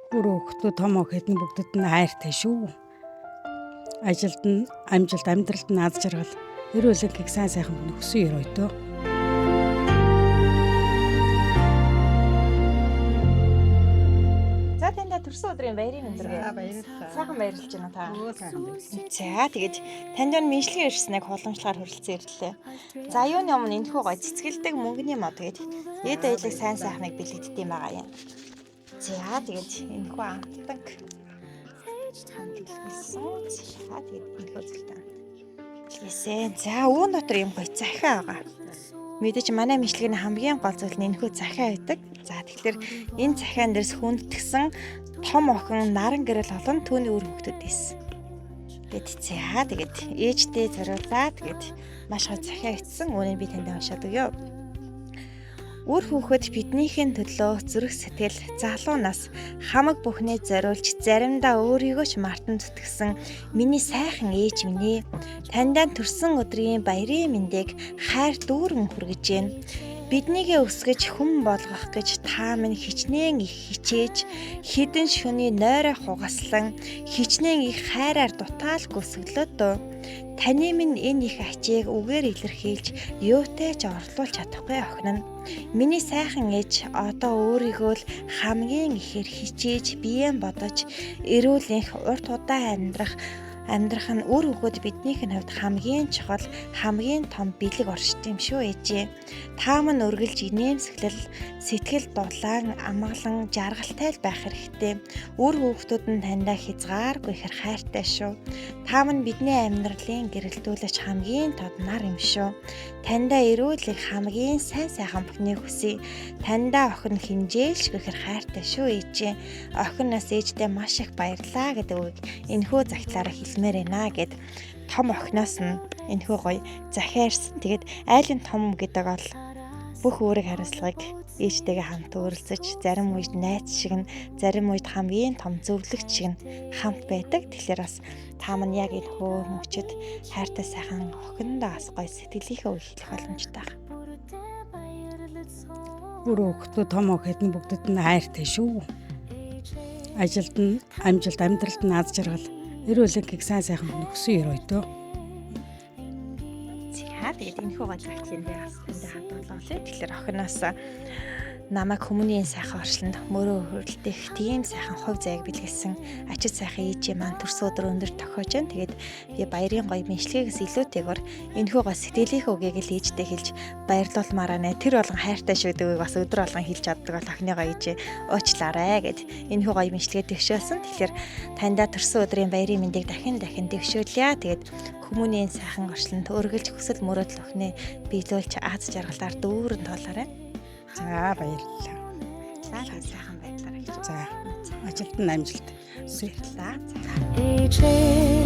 Бүр хүүхдүүд том охид нь бүгдэд нь хайртай шүү. Ажилд нь амжилт, амьдралд нь аз жаргал, эрүүл энхийг сайн сайхан хүсэн ерөөдөө. За таньда төрсөн өдрийн баярын өндөр. За баярлалаа. Сайхан баярлж байна та. Өө сайхан баярлалаа. За тэгээд танд энэ мэншлэгийн ирснийг хуламжлахаар хүрэлцэн ирлээ. За юуны өмнө энэхүү гой цэцгэлдэг мөнгөний мод гээд эд аялыг сайн сайхныг бэлэгддэм байгаа юм. За тэгээд энэхүү амтдаг амтлагсан. За тэгээд энэхүү зүйлтэй амтлагсэн. За үүн дотор юм гой захиа байгаа. Мэдээж манай мэдлэгийн хамгийн гол зүйл нь энэхүү захиа байдаг. За тэгэхээр энэ захиан дээрс хүндэтгсэн том охин наран гэрэл олон түүний үр хөвгтөд байсан. Гэт за тэгээд ээжтэй зориулаад тэгээд маш гоо захиа итсэн. Үүнийг би танд уншаад өгье. Үр хүүхэд биднийхэн төлөө зүрх сэтгэл залуу нас хамаг бүхнээ зориулж заримдаа өөрийгөө ч мартан зүтгэсэн миний сайхан ээж минь ээ. Таньдаа төрсөн өдрийн баярын мэндийг хайр дүүрэн хүргэж байна. Биднийгээ өсгөж хүн болгох гэж та минь хичнээн их хичээж хідэн шөний нойроо хугаслан хичнээн их хайраар дутаал гүсгэлөө дөө. Таны минь энэ их ачийг үгээр илэрхийлж юутай ч орлуулж чадахгүй охин нь. Миний сайхан ээж одоо өөрийгөө л хамгийн ихээр хичээж биеэн бодож эрүүл энх урт удаан амьдрах нь үр өгөөд биднийх нь хувьд хамгийн чухал хамгийн том бэлэг оршд юм шүү ээжээ. Та мань үргэлж инээмсэглэл, сэтгэл дулаан, амгалан, жаргалтай л байх хэрэгтэй. Үр хүүхдүүд нь таньдаа хязгааргүй ихэр хайртай шүү. Та мань бидний амьдралын гэрэлтүүлэгч хамгийн тод нар юм шүү. Таньдаа эрүүл их хамгийн сайн сайхан бүхнийг хүсье. Таньдаа охин хинжээлшгүй ихэр хайртай шүү ээжээ. Охиноос ээждээ маш их баярлаа гэдэг үг энэхүү загтлаараа хэлмээр байна гэд том охиноос нь энэхүү гоё захиа ирсэн. Тэгээд айлын том гэдэг бол бүх үүрэг хариуцлагыг ээжтэйгээ хамт өөрөлдөж, зарим үед найз шиг нь, зарим үед хамгийн том зөвлөгч шиг нь хамт байдаг. Тэгэхээр бас та мань яг энэхүү мөчөд хайртай сайхан охиндоо бас гоё сэтгэлийнхээ үг хэлэх боломжтой байна. Бүр хүүхдүүд том охид нь бүгдэд нь хайртай шүү. Ажилд нь амжилт, амьдралд нь аз жаргал, эрүүл энхийг сайн сайхан хүсэн ерөөдөө. За тэгээд энэхүү гол загтлын дээр бас танд хадгалаа. Тэгэхээр охиноос намайг хүмүүний сайхан орчлонд мөрөө хөрөлдөх тийм сайхан хувь заяаг бэлгэлсэн ачид сайхан ээжээ маань төрсөн өдөр өндөр тохиож байна. Тэгээд би баярын гоё мэдлэгээс илүүтэйгээр энэхүү гол сэтгэлийнхээ үгийг л ээжтэй хэлж баярлуулмаар байна. Тэр болгон хайртай шүү гэдэг үгийг бас өдөр болгон хэлж чаддаг бол охиныгоо ээжээ уучлаарай гэд энэхүү гоё мэдлэгээ төвшөөсөн. Тэгэхээр таньда төрсөн өдрийн баярын мэндийг дахин дахин төвшөөлье. Тэгээд хүмүүний сайхан орчлонд өргөлж хүсэл мөрөөдөл охиноо биелүүлж аз жаргалаар дүүрэн туулаарай. За баярлалаа. За сайхан байдлаарай гэж. За ажилд нь амжилт. Баярлалаа. Ээжээ.